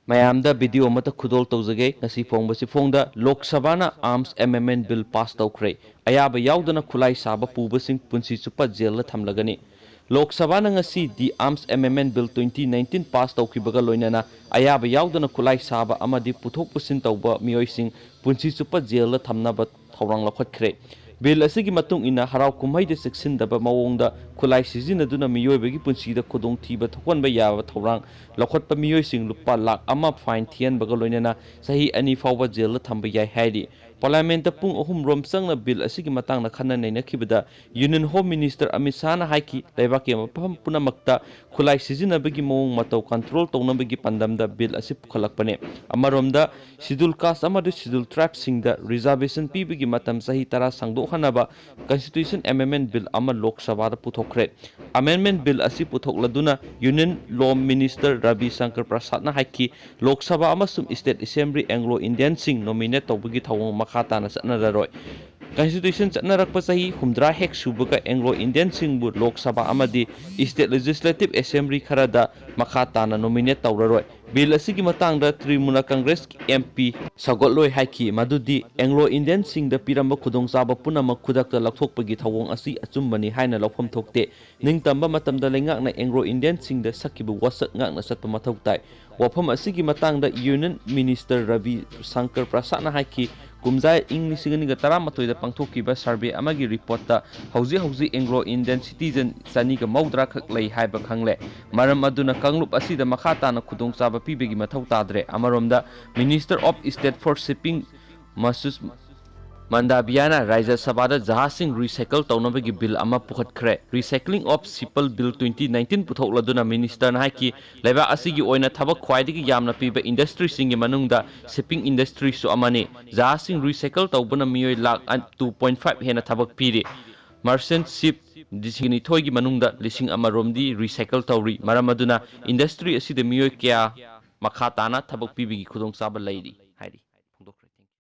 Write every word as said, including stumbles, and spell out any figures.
ꯃꯌꯥꯝꯗ video ꯑꯃꯠꯇ ꯈꯨꯗꯣꯜ ꯇꯧꯖꯒꯦ꯫ ꯉꯁꯤ ꯐꯣꯡꯕꯁꯤ ꯐꯣꯡꯗ ꯂꯣꯛ ꯁꯚꯥꯅ arms amendment bill pass ꯇꯧꯈ꯭ꯔꯦ꯫ ꯑꯌꯥꯕ ꯌꯥꯎꯗꯅ ꯈꯨꯠꯂꯥꯏ ꯁꯥꯕ ꯄꯨꯕꯁꯤꯡ ꯄꯨꯟꯁꯤ ꯆꯨꯞꯄ ꯖꯦꯜꯗ ꯊꯝꯂꯒꯅꯤ꯫ ꯂꯣꯛ ꯁꯚꯥꯅ ꯉꯁꯤ the arms amendment bill twenty nineteen pass ꯇꯧꯈꯤꯕꯒ ꯂꯣꯏꯅꯅ ꯑꯌꯥꯕ ꯌꯥꯎꯗꯅ ꯈꯨꯠꯂꯥꯏ ꯁꯥꯕ ꯑꯃꯗꯤ ꯄꯨꯊꯣꯛ ꯄꯨꯁꯤꯟ ꯇꯧꯕ ꯃꯤꯑꯣꯏꯁꯤꯡ ꯄꯨꯟꯁꯤ ꯆꯨꯞꯄ ꯖꯦꯜꯗ ꯊꯝꯅꯕ ꯊꯧꯔꯥꯡ ꯂꯧꯈꯠꯈ꯭ꯔꯦ꯫ Bill ꯑꯁꯤꯒꯤ ꯃꯇꯨꯡ ꯏꯟꯅ ꯍꯔꯥꯎ ꯀꯨꯝꯍꯩꯗ ꯆꯦꯛꯁꯤꯟꯗꯕ ꯃꯑꯣꯡꯗ ꯈꯨꯠꯂꯥꯏ ꯁꯤꯖꯤꯟꯅꯗꯨꯅ ꯃꯤꯑꯣꯏꯕꯒꯤ ꯄꯨꯟꯁꯤꯗ ꯈꯨꯗꯣꯡꯊꯤꯕ ꯊꯣꯛꯍꯟꯕ ꯌꯥꯕ ꯊꯧꯔꯥꯡ ꯂꯧꯈꯠꯄ ꯃꯤꯑꯣꯏꯁꯤꯡ ꯂꯨꯄꯥ ꯂꯥꯈ ꯑꯃ fine ꯊꯤꯍꯟꯕꯒ ꯂꯣꯏꯅꯅ ꯆꯍꯤ ꯑꯅꯤ ꯐꯥꯎꯕ ꯖꯦꯜꯗ ꯊꯝꯕ ꯌꯥꯏ ꯍꯥꯏꯔꯤ꯫ Parliament ꯄꯨꯡ ꯑꯍꯨꯝ ꯔꯣꯝ ꯆꯪꯅ bill ꯑꯁꯤꯒꯤ ꯃꯇꯥꯡꯗ ꯈꯟꯅ ꯅꯩꯅꯈꯤꯕꯗ Union Home Minister ꯑꯃꯤꯠ ꯁꯥꯍꯅ ꯍꯥꯏꯈꯤ, ꯂꯩꯕꯥꯛꯀꯤ ꯃꯐꯝ ꯄꯨꯝꯅꯃꯛꯇ ꯈꯨꯠꯂꯥꯏ ꯁꯤꯖꯤꯟꯅꯕꯒꯤ ꯃꯑꯣꯡ ꯃꯇꯧ control ꯇꯧꯅꯕꯒꯤ ꯄꯥꯟꯗꯝꯗ bill ꯑꯁꯤ ꯄꯨꯈꯠꯂꯛꯄꯅꯤ꯫ ꯑꯃꯔꯣꯝꯗ, Scheduled Caste ꯑꯃꯗꯤ Scheduled Tribeꯁꯤꯡꯗ reservation ꯄꯤꯕꯒꯤ ꯃꯇꯝ ꯆꯍꯤ ꯇꯔꯥ ꯁꯥꯡꯗꯣꯛꯍꯟꯅꯕ Constitution Amendment Bill ꯑꯃ ꯂꯣꯛ ꯁꯚꯥꯗ ꯄꯨꯊꯣꯛꯈ꯭ꯔꯦ꯫ Amendment Bill ꯑꯁꯤ ꯄꯨꯊꯣꯛꯂꯗꯨꯅ Union Law Minister Ravi Shankar ꯄ꯭ꯔꯁꯥꯗꯅ ꯍꯥꯏꯈꯤ, ꯂꯣꯛ ꯁꯚꯥ ꯑꯃꯁꯨꯡ State Assembly Anglo Indianꯁꯤꯡ nominate ꯇꯧꯕꯒꯤ ꯊꯧꯑꯣꯡ ꯃꯈꯥ ꯇꯥꯅ ꯆꯠꯅꯔꯔꯣꯏ꯫ Constitution ꯆꯠꯅꯔꯛꯄ ꯆꯍꯤ ꯍꯨꯝꯗ꯭ꯔꯥ ꯍꯦꯛ ꯁꯨꯕꯒ Anglo Indianꯁꯤꯡꯕꯨ ꯂꯣꯛ ꯁꯚꯥ ꯑꯃꯗꯤ State Legislative Assembly ꯈꯔꯗ ꯃꯈꯥ ꯇꯥꯅ nominate ꯇꯧꯔꯔꯣꯏ꯫ Bill ꯑꯁꯤꯒꯤ ꯃꯇꯥꯡꯗ Trinamool Congressꯀꯤ MP ꯁꯧꯒꯠꯂꯣꯏ ꯍꯥꯏꯈꯤ, ꯃꯗꯨꯗꯤ Anglo Indianꯁꯤꯡꯗ ꯄꯤꯔꯝꯕ ꯈꯨꯗꯣꯡꯆꯥꯕ ꯄꯨꯝꯅꯃꯛ ꯈꯨꯗꯛꯇ ꯂꯧꯊꯣꯛꯄꯒꯤ ꯊꯧꯑꯣꯡ ꯑꯁꯤ ꯑꯆꯨꯝꯕꯅꯤ ꯍꯥꯏꯅ ꯂꯧꯐꯝ ꯊꯣꯛꯇꯦ꯫ ꯅꯤꯡꯇꯝꯕ ꯃꯇꯝꯗ ꯂꯩꯉꯥꯛꯅ Anglo Indianꯁꯤꯡꯗ ꯁꯛꯈꯤꯕ ꯋꯥꯁꯛ ꯉꯥꯛꯅ ꯆꯠꯄ ꯃꯊꯧ ꯇꯥꯏ꯫ ꯋꯥꯐꯝ ꯑꯁꯤꯒꯤ ꯃꯇꯥꯡꯗ Union Minister ꯔꯕꯤ ꯁꯪꯀꯔ ꯄ꯭ꯔꯁꯥꯗꯅ ꯍꯥꯏꯈꯤ, ꯀꯨꯝꯖꯥ ꯏꯪ ꯂꯤꯁꯤꯡ ꯑꯅꯤꯒ ꯇꯔꯥꯃꯥꯊꯣꯏꯗ ꯄꯥꯡꯊꯣꯛꯈꯤꯕ survey ꯑꯃꯒꯤ reportꯇ ꯍꯧꯖꯤꯛ ꯍꯧꯖꯤꯛ Anglo Indian citizen ꯆꯅꯤꯒ ꯃꯧꯗ꯭ꯔꯥ ꯈꯛ ꯂꯩ ꯍꯥꯏꯕ ꯈꯪꯂꯦ꯫ ꯃꯔꯝ ꯑꯗꯨꯅ ꯀꯥꯡꯂꯨꯞ ꯑꯁꯤꯗ ꯃꯈꯥ ꯇꯥꯅ ꯈꯨꯗꯣꯡꯆꯥꯕ ꯄꯤꯕꯒꯤ ꯃꯊꯧ ꯇꯥꯗ꯭ꯔꯦ꯫ ꯑꯃꯔꯣꯝꯗ, Minister of State for Shipping ꯃꯁꯨꯁ ꯃꯟꯗꯥꯕꯤꯌꯥꯅ ꯔꯥꯖ꯭ꯌ ꯁꯚꯥꯗ ꯖꯍꯥꯖꯁꯤꯡ recycle ꯇꯧꯅꯕꯒꯤ bill ꯑꯃ ꯄꯨꯈꯠꯈ꯭ꯔꯦ꯫ Recycling of Ships Bill twenty nineteen ꯄꯨꯊꯣꯛꯂꯗꯨꯅ ministerꯅ ꯍꯥꯏꯈꯤ, ꯂꯩꯕꯥꯛ ꯑꯁꯤꯒꯤ ꯑꯣꯏꯅ ꯊꯕꯛ ꯈ꯭ꯋꯥꯏꯗꯒꯤ ꯌꯥꯝꯅ ꯄꯤꯕ industryꯁꯤꯡꯒꯤ ꯃꯅꯨꯡꯗ shipping industryꯁꯨ ꯑꯃꯅꯤ꯫ ꯖꯍꯥꯖꯁꯤꯡ recycle ꯇꯧꯕꯅ ꯃꯤꯑꯣꯏ ꯂꯥꯈ two point five ꯍꯦꯟꯅ ꯊꯕꯛ ꯄꯤꯔꯤ꯫ Merchant ship ꯂꯤꯁꯤꯡ ꯅꯤꯊꯣꯏꯒꯤ ꯃꯅꯨꯡꯗ ꯂꯤꯁꯤꯡ ꯑꯃ ꯔꯣꯝꯗꯤ recycle ꯇꯧꯔꯤ꯫ ꯃꯔꯝ ꯑꯗꯨꯅ industry ꯑꯁꯤꯗ ꯃꯤꯑꯣꯏ ꯀꯌꯥ ꯃꯈꯥ ꯇꯥꯅ ꯊꯕꯛ ꯄꯤꯕꯒꯤ ꯈꯨꯗꯣꯡꯆꯥꯕ ꯂꯩꯔꯤ꯫